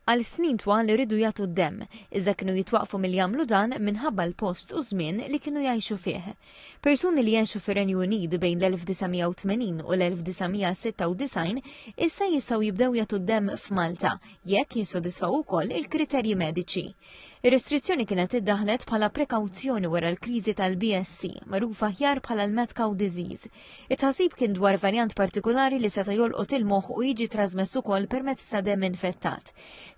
Għal snin twal iridu jagħtu d-demm, iżda kienu jitwaqqfu milli jagħmlu dan minħabba l-post u żmien li kienu jgħixu fih. Persuni li għexu fir-Renju Unit bejn l-1980 u l-1996 issa jistgħu jibdew jagħtu d-demm f'Malta jekk jissodisfaw ukoll il-kriterji mediċi. Ir-restrizzjoni kienet iddaħlet bħala prekawzjoni wara l-kriżi tal-BSC, magħrufa aħjar bħala l-mad cow disease. It-tħassib kien dwar varjant partikolari li seta' jolqot il-moħħ u jiġi trasmess ukoll permezz ta' demm infettat.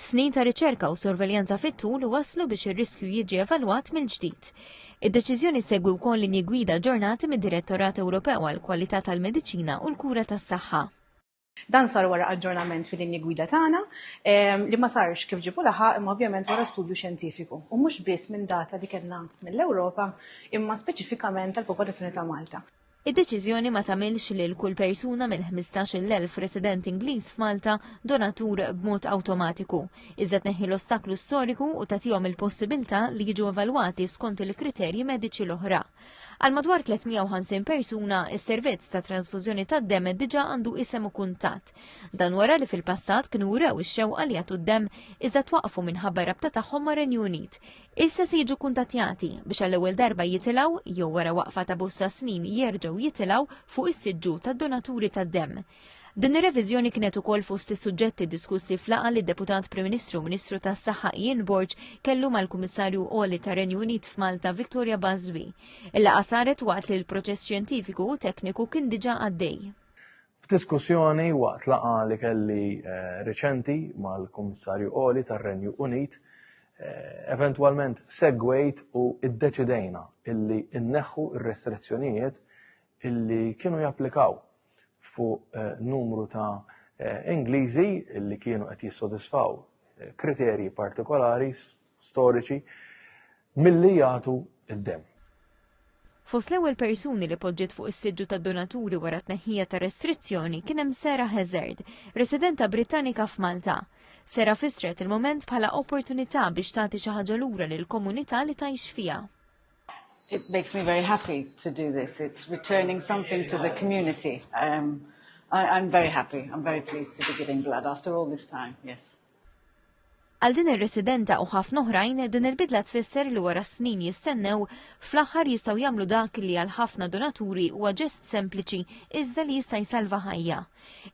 Snin ta' riċerka u sorveljanza fit-tul waslu biex ir-riskju jiġi evalwat mill-ġdid. Id-deċiżjoni segwi wkoll linji gwida ġornati mid-Direttorat Ewropew għall-Kwalità tal-Mediċina u l-Kura tas-Saħħa. Dan sar wara aġġornament fil-linji gwida tagħna li ma sarx kif ġibu laħaq imma ovvjament wara studju xjentifiku u mhux biss minn data li kellna mill-Ewropa imma speċifikament tal-popolazzjoni ta' Malta. Id-deċiżjoni ma tagħmilx lil kull persuna minn 15,000 resident Ingliż f'Malta donatur b'mod awtomatiku, iżda tneħħi l-ostaklu storiku u tagħtihom il-possibilità li jiġu evalwati skont il-kriterji mediċi l-oħra. Għal madwar 350 persuna, is-servizz ta' trasfużjoni tad-demm diġà għandu isem u kuntatt. Dan wara li fil-passat kienu wrew ix-xewqa li jagħtu d-demm iżda twaqfu minħabba rabta tagħhom ma' Renju Unit. Issa se jiġu kuntattjati biex għall-ewwel darba jitilgħu jew wara waqfa ta' bosta snin jerġgħu jitilgħu fuq is-siġġu tad-donaturi tad-demm. Din ir-reviżjoni kienet ukoll fost is-suġġetti diskussi f'laqgħa li d-Deputat Prim Ministru Ministru tas-Saħħa Ian Borg kellu mal-Kummissarju Għoli tar-Renju Unit f'Malta Victoria Busby. Il-laqgħa saret waqt li l-proċess xjentifiku u tekniku kien diġà għaddej. F'diskussjoni waqt laqgħa li kelli eh, riċenti mal-Kummissarju Għoli tar-Renju Unit, eh, eventwalment segwejt u iddeċidejna illi inneħħu r-restrizzjonijiet illi kienu japplikaw fuq eh, numru ta' eh, Ingliżi li kienu qed jissodisfaw eh, kriterji partikolari storiċi milli jagħtu id-demm. Fost l-ewwel persuni li poġġiet fuq is-siġġu tad-donaturi wara tneħħija ta' restrizzjoni kien hemm Sarah Hazard, residenta Brittanika f'Malta. Sarah fissret il-moment bħala opportunità biex tagħti xi ħaġa lura lill-komunità li tgħix fiha. It makes me very happy to do this. It's returning something to the community. Um, I, I'm very happy. I'm very pleased to be giving blood after all this time, yes. Għal din ir-residenta u ħafna oħrajn din il-bidla tfisser li wara snin jistennew fl-aħħar jistgħu jagħmlu dak li għal ħafna donaturi huwa ġest sempliċi iżda li jista' jsalva ħajja.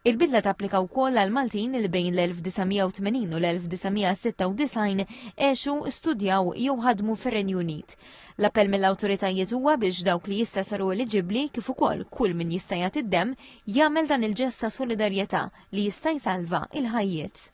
Il-bidla tapplika wkoll għal Maltin li bejn l-1980 u l-1996 għexu, studjaw jew ħadmu fir-Renju Unit. L-appell mill-awtoritajiet huwa biex dawk li issa saru eliġibbli kif ukoll kull min jista' jagħti d-demm jagħmel dan il-ġest ta' solidarjetà li jista' jsalva il-ħajjiet.